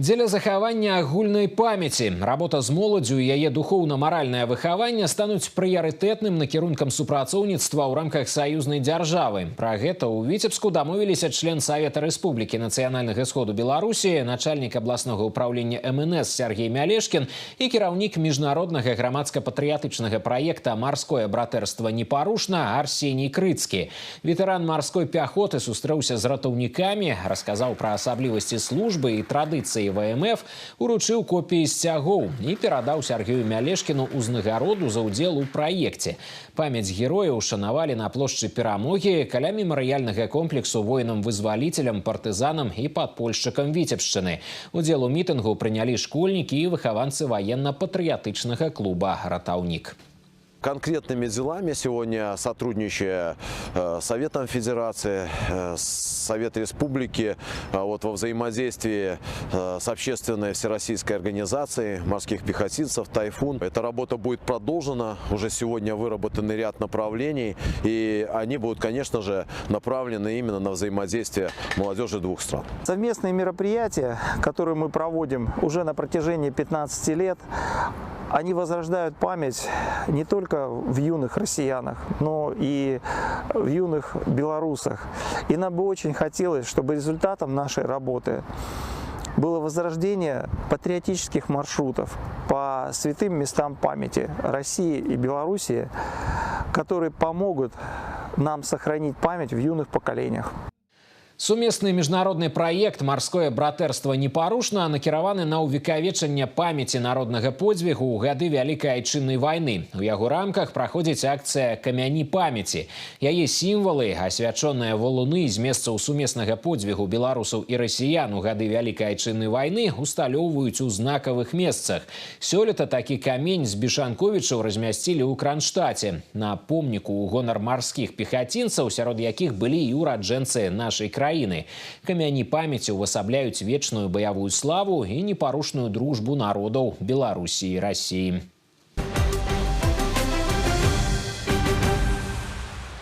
Дзеля захавання агульнай памяці работа з моладдзю і яе духоўна-маральнае выхаванне стануць прыярытэтным накірункам супрацоўніцтва ў рамках саюзнай дзяржавы. Пра гэта ў Віцебску дамовіліся член Савета Рэспублікі Нацыянальнага сходу Беларусі, начальнік абласнога ўпраўлення МНС Сяргей Мялешкін і кіраўнік міжнароднага грамадска-патрыятычнага праекта «Марское братэрства непарушна» Арсеній Крыцкі. Ветэран марской пяхоты сустрэўся з ратаўнікамі, расказаў пра асаблівасці службы і традыцыі ВМФ, уручыў копіі сцягоў і перадаў Сяргею Мялешкіну ўзнагароду за ўдзел у праекце. Памяць герояў ушанавалі на плошчы Перамогі каля мемарыяльнага комплексу воінам-вызваліцелям, партызанам і падпольшчыкам Віцебшчыны. Удзел у мітынгу прынялі школьнікі і выхаванцы ваенна-патрыятычнага клуба «Ратаўнік». Конкретными делами сегодня, сотрудничая с Советом Федерации, Совет Республики, вот во взаимодействии с общественной всероссийской организацией морских пехотинцев «Тайфун». Эта работа будет продолжена. Уже сегодня выработаны ряд направлений, и они будут, конечно же, направлены именно на взаимодействие молодежи двух стран. Совместные мероприятия, которые мы проводим уже на протяжении 15 лет, они возрождают память не только в юных россиянах, но и в юных белорусах. И нам бы очень хотелось, чтобы результатом нашей работы было возрождение патриотических маршрутов по святым местам памяти России и Белоруссии, которые помогут нам сохранить память в юных поколениях. Сумесны міжнародны праект «Марское братэрства непарушна» накіраваны на ўвекавечанне памяці народнага подзвігу ў гады Вялікай айчыннай вайны. У яго рамках праходзіць акцыя «Камяні памяці». Яе сімвалы, асвячоныя валуны з месцаў сумеснага подзвігу беларусаў і расіян у гады Вялікай айчыннай вайны, усталёўваюць у знакавых месцах. Сёлета такі камень з Бешанковічаў размясцілі ў Кранштаце на помніку ў гонар марскіх пехацінцаў, сярод якіх былі і ураджэнцы нашай краіны. Камяні памяці ўвасабляюць вечную баявую славу і непарушную дружбу народаў Беларусі і Расіі.